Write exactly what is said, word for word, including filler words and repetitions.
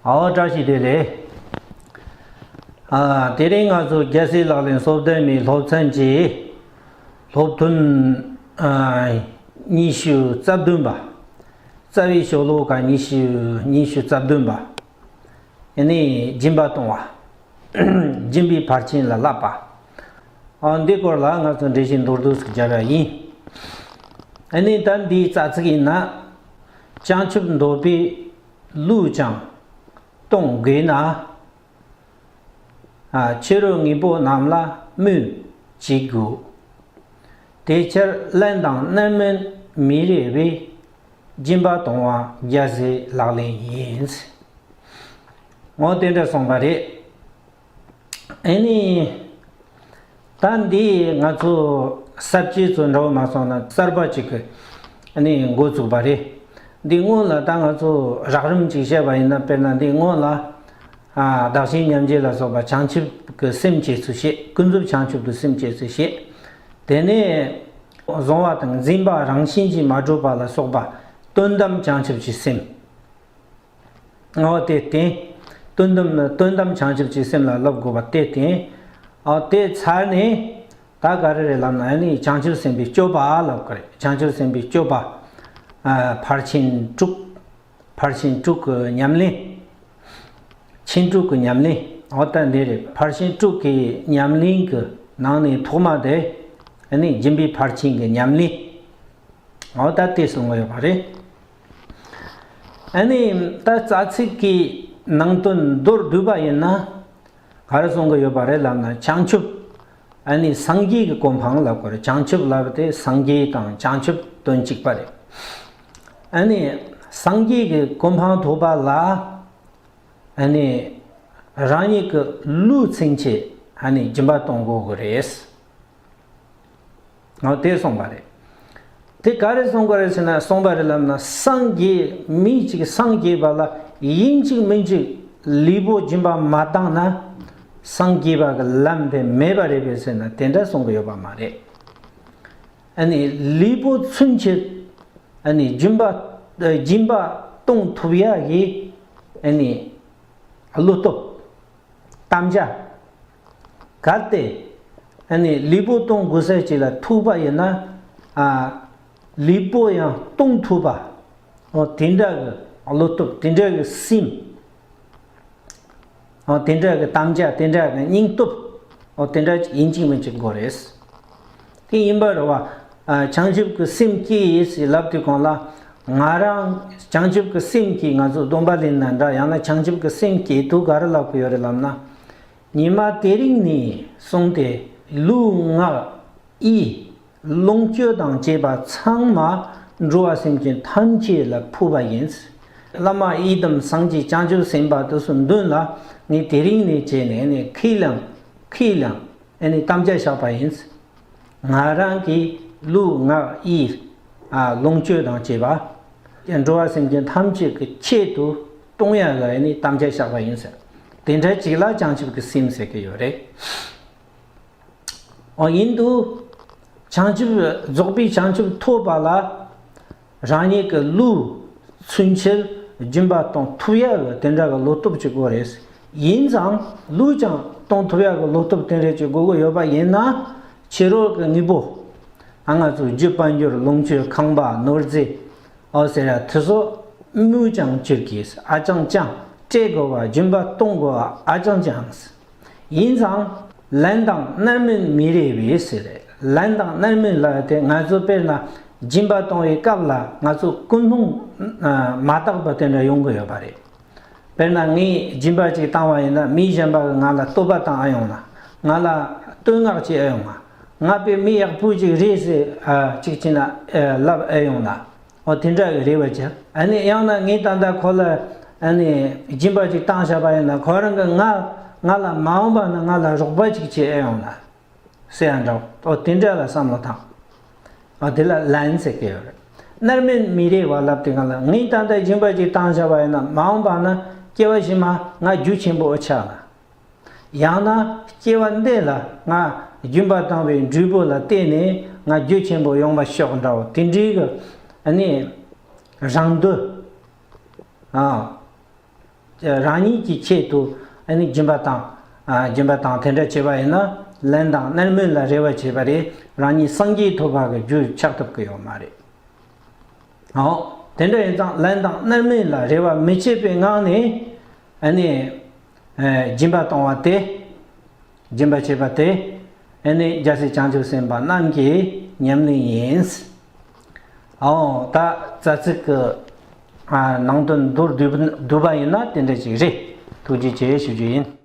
ཨའོ། བཀྲ་ཤིས་བདེ་ལེགས། ཨ། དེ་རིང་ང་ཚོ་རྒྱལ་སྲས་ལག་ལེན་སོ་བདུན་མའི་སློབ་ཚན་གྱི་སློབ་ཐུན། ཨ། ཉི་ཤུ་རྩ་བདུན་པ། རྩ་བའི་ཤོ་ལོ་ཀ་ཉི་ཤུ། ཉི་ཤུ་རྩ་བདུན་པ། ཨ་ནི་སྦྱིན་པ་གཏོང་བ། སྦྱིན་པའི་ཕར་ཕྱིན་ལ་བསླབ་པ། ཨ། འདི་སྐོར་ལ་ང་ཚོ་འགྲེལ་བཤད་མདོར་བསྡུས་སུ་བརྒྱབ་པ་ཡིན། ཨ་ནི་ད་འདིའི་རྩ་ཚིག་ཡིན་ན། བྱང་ཆུབ་འདོད་པས་བསླུས་ཀྱང་གཏོང་དགོས་ན། ཨ། ཕྱི་རོལ་དངོས་པོ་རྣམས་ལ་སྨོས་ཅི་དགོས། དེ་ཕྱིར་ལན་དང་རྣམ་སྨིན་མི་རེ་བས་སྦྱིན་པ་གཏོང་བ་རྒྱལ་སྲས་ལག་ལེན་ཡིན། འོ། དེ་འདྲ་གསུངས་པ་རེད། ཨ་ནི། ད་འདི་ང་ཚོ་ས་བཅད་ཚོ་འདྲ་བོ་མ་སོང་ན་གསར་པ་ཅིག་གི་ཨ་ནི་འགོ་བཙུགས་པ་རེད། འདི་སྔོན་ལ་ད་ང་ཚོ་རགས་རིམ་ཅིག་བཤད་པ་ཡིན་ན། དཔེར་ན་འདི་སྔོན་ལ། ཨ། བདག་གཞན་མཉམ་བརྗེ་ལ་སོགས་པ་བྱང་ཆུབ་ཀྱི་སེམས་བསྐྱེད་ཚུལ་བཤད། ཀུན་རྫོབ་བྱང་ཆུབ་ཀྱི་སེམས་བསྐྱེད་ཚུལ་བཤད། དེ་ནས་བཟུང་བ་དང་འཛིན་པ་རང་བཞིན་གྱིས་མ་གྲུབ་པ་ལ་སོགས་པ་དོན་དམ་བྱང་ཆུབ་ཀྱི་སེམས། འོ། དེ་བསྟན། དོན་དམ། དོན་དམ་བྱང་ཆུབ་ཀྱི་སེམས་ལ་བསླབ་དགོས་པ་དེ་བསྟན། འོ། དེ་ཚར་ནས་ད་ག་རེ་རེད་ལབ་ན། ཨ་ནི་བྱང་ཆུབ་སེམས་དཔའི་སྤྱོད་པ་ལབ་ཀྱི་རེད། བྱང་ཆུབ་སེམས་དཔའི་སྤྱོད་པ། ཨ། ཕར་ཕྱིན་དྲུག་ཕར་ཕྱིན་དྲུག་གི་ཉམས་ལེན། ཕྱིན་དྲུག་གི་ཉམས་ལེན། འོ། ད་འདི་རེད། ཕར་ཕྱིན་དྲུག་གི་ཉམས་ལེན་གྱི་ནང་ནས་ཐོག་མ་དེ། ཨ་ནི་སྦྱིན་པའི་ཕར་ཕྱིན་གྱི་ཉམས་ལེན། འོ། ད་དེ་གསུང་གི་ཡོད་པ་རེད། ཨ་ནི་ད་རྩ་ཚིག་གི་ནང་དོན་མདོར་བསྡུས་པ་ཡིན་ན། ག་རེ་གསུང་གི་ཡོད་པ་རེད་ལབ་ན། བྱང་ཆུབ། ཨ་ནི་སངས་རྒྱས་ཀྱི་གོ་འཕང་ལབ་དགོས་རེད། བྱང་ཆུབ་ལབ་དེ་སངས་རྒྱས་དང་བྱང་ཆུབ་དོན་གཅིག་པ་རེད། ཨ་ནི་སངས་རྒྱས་ཀྱི་གོ་འཕང་ཐོབ་པ་ལ། ཨ་ནི་རང་ཉིད་ཀྱི་བསླུས་ཚུན་ཆད་ཨ་ནི་སྦྱིན་པ་གཏོང་དགོས་ཀྱི་རེད། འོ། དེ་གསུངས་པ་རེད། དེ་ག་རེ་གསུངས་པ་རེད་ཟེར་ན། གསུངས་པ་རེད་ལབ་ན། སངས་རྒྱས། མི་གཅིག་སངས་རྒྱས་པ་ལ་ཡིན་གཅིག་མིན་གཅིག་ལུས་པོ་སྦྱིན་པ་མ་བཏང་ན་སངས་རྒྱས་པ་གི་ལམ་དེ་མེད་པ་རེད་པས་ཟེར་ན། དེ་འདྲ་གསུང་གི་ཡོད་པ་མ་རེད། ཨ་ནི་ལུས་པོ་ཚུན་ཆད་ཨ་ནི་སྦྱིན་པ། སྦྱིན་པ་གཏོང་ཐུབ་ཡ་གི་ཨ་ནི་བློ་སྟོབས། དམ་བཅའ། གལ་ཏེ་ཨ་ནི་ལུས་པོ་གཏོང་དགོས་ས་ཅིག་ལ་ཐུག་པ་ཡིན་ན། ཨ། ལུས་པོ་ཡང་གཏོང་ཐུབ་པ། འོ། དེ་འདྲ་གི་བློ་སྟོབས། དེ་འདྲ་གི་སེམས། འོ། དེ་འདྲ་གི་དམ་བཅའ། དེ་འདྲ་གི་སྙིང་སྟོབས། འོ། དེ་འདྲ་ཡིན་གཅིག་མིན་གཅིག་དགོས་རེད། དེ་ཡིན་པ་རེད་བ། ཨ། བྱང་ཆུབ་ཀྱི་སེམས་བསྐྱེད་ཡིན་ཟེར་ལབ་དུས་གོང་ལ། ང་རང་བྱང་ཆུབ་ཀྱི་སེམས་ཀྱིས། ང་ཚོ་སྡོམ་པ་ལེན་ན་འདྲ། ཡང་ན་བྱང་ཆུབ་ཀྱི་སེམས་བསྐྱེད་དུས་ག་རེ་ལབ་ཀྱི་ཡོད་རེད་ལབ་ན། ཉི་མ་དེ་རིང་ནས་བཟུང་སྟེ་ལུས་ངག་ཡིད་ལོངས་སྤྱོད་དང་བཅས་པ་ཚང་མ་འགྲོ་བ་སེམས་ཅན་ཐམས་ཅད་ལ་ཕུལ་བ་ཡིན། བླ་མ་ཡི་དམ་སངས་རྒྱས་བྱང་ཆུབ་སེམས་དཔའ་དེ་ཚོའི་མདུན་ལ་ངས་དེ་རིང་ནས་བྱས་ནས་ནི་ཁས་བླངས། ཁས་བླངས། ཨ་ནི་དམ་བཅའ་བཞག་པ་ཡིན། ང་རང་གི་ལུས་ངག་ཡིད། ཨ། ལོངས་སྤྱོད་དང་བཅས་པ་འགྲོ་བ་སེམས་ཅན་ཐམས་ཅད་ཀྱི་ཆེད་དུ་གཏོང་ཡ་གི་ཨ་ནི་དམ་བཅའ་བཞག་པ་ཡིན་ཟེར། དེ་འདྲ་ཅིག་ལ་བྱང་ཆུབ་ཀྱི་སེམས་ཟེར་གྱི་ཡོད་རེད། འོ། ཡིན་དུས་བྱང་ཆུབ། རྫོགས་པའི་བྱང་ཆུབ་ཐོབ་པ་ལ་རང་ཉིད་ཀྱི་ལུས་ཚུན་ཆད་སྦྱིན་པ་གཏོང་ཐུབ་ཡ་གི་དེ་འདྲ་གི་བློ་སྟོབས་ཅིག་དགོས་རེད། ཡིན་ཙང་ལུས་ཀྱང་གཏོང་ཐུབ་ཡ་གི་བློ་སྟོབས་དེ་འདྲ་ཅིག་དགོས་ཀྱི་ཡོད་པ་ཡིན་ན། ཕྱི་རོལ་གྱི་དངོས་པོ། ཨ། ང་ཚོ་རྒྱུ་དཔལ་འབྱོར། ལོངས་སྤྱོད། ཁང་པ། ནོར་རྫས། འོ་ཟེར་ཡ་དེ་ཚོ་སྨོས་ཀྱང་ཅི་དགོས། ཨ་ཅང་ཅང་སྤྲད་དགོས་པ། སྦྱིན་པ་གཏོང་དགོས་པ་ཨ་ཅང་ཅང་། ཡིན་ཙང་ལན་དང་རྣམ་སྨིན་མི་རེ་བས་ཟེར་རེད། ལན་དང་རྣམ་སྨིན་ལབ་དེ་ང་ཚོ་དཔེར་ན་སྦྱིན་པ་གཏོང་བའི་སྐབས་ལ་ང་ཚོ་ཀུན་སློང་མ་དག་པ་དེ་འདྲ་ཡོང་གི་ཡོད་པ་རེད། དཔེར་ན་ངས་སྦྱིན་པ་ཅིག་བཏང་བ་ཡིན་ན། མི་གཞན་པ་གིས་ང་ལ་བསྟོད་པ་བཏང་ཨེ་ཡོང་ན། ང་ལ་བསྟོད་བསྔགས་བྱེད་ཨེ་ཡོང་ན། ང་དཔེ་མི་ཡག་པོ་ཅིག་རེད་ཟེར། ཨ། ཅིག་བྱས་ན། ཨ། ལབ་ཨེ་ཡོང་ན། འོ། དེ་འདྲ་གི་རེ་བ་བྱེད། ཨ་ནི་ཡང་ན་ངས་ད་ལྟ་ཁོ་ལ་ཨ་ནི་སྦྱིན་པ་ཅིག་བཏང་བཞག་པ་ཡིན་ན། ཁོ་རང་གིས་ང་ང་ལ་མ་འོངས་པ་ན་ང་ལ་རོགས་པ་ཅིག་བྱེད་ཨེ་ཡོང་ན་ཟེར་ཡ་འདྲ་བོ། འོ། དེ་འདྲ་ལ་བསམ་བློ་བཏང་། འོ། དེ་ལ་ལན་ཟེར་གྱི་ཡོད་རེད། རྣམ་སྨིན་མི་རེ་བ་ལབ་དེ་ག་ལ། ངས་ད་ལྟ་སྦྱིན་པ་ཅིག་བཏང་བཞག་པ་ཡིན་ན། མ་འོངས་པ་ན་སྐྱེ་བ་ཕྱི་མ་ང་རྒྱུ་ཆེན་པོ་ཆགས་ན། ཡང་ན་སྐྱེ་བ་འདི་ལ་ང་སྦྱིན་པ་བཏང་བའི་འབྲས་བུ་ལ་བརྟེན་ནས་ང་རྒྱུ་ཆེན་པོ་ཡོང་བ་ཤོག་འདྲ་བོ། དེ་འདྲའི་གི་ཨ་ནི་རང་འདོད། ཨ། རང་ཉིད་ཀྱི་ཆེད་དུ་ཨ་ནི་སྦྱིན་པ་དང་། ཨ། སྦྱིན་པ་དང་དེ་འདྲ་བྱས་པ་ཡིན་ན་ལན་དང་རྣམ་སྨིན་ལ་རེ་བ་བྱས་པ་རེད། རང་ཉིད་སངས་རྒྱས་ཐོབ་པ་གི་རྒྱུ་ཆགས་ཐུབ་ཀྱི་ཡོད་མ་རེད། འོ། དེ་འདྲ་ཡིན་ཙང་ལན་དང་རྣམ་སྨིན་ལ་རེ་བ་མི་བྱེད་པའི་ངང་ནས་ཨ་ནི་ཨ་སྦྱིན་པ་གཏོང་བ་དེ། སྦྱིན་པ་བྱེད་པ་དེ་ཨ་ནི་རྒྱལ་སྲས་བྱང་ཆུབ་སེམས་དཔའ་རྣམས་ཀྱི་ཉམས་ལེན་ཡིན། འོ། ད་རྩ་ཚིག་གི་ཨ་ནང་དོན་མདོར་བསྡུས་བསྡུས་པ་ཡིན་ན་དེ་འདྲ་ཅིག་རེད། ཐུགས་རྗེ་ཆེ་ཞུ་རྒྱུ་ཡིན།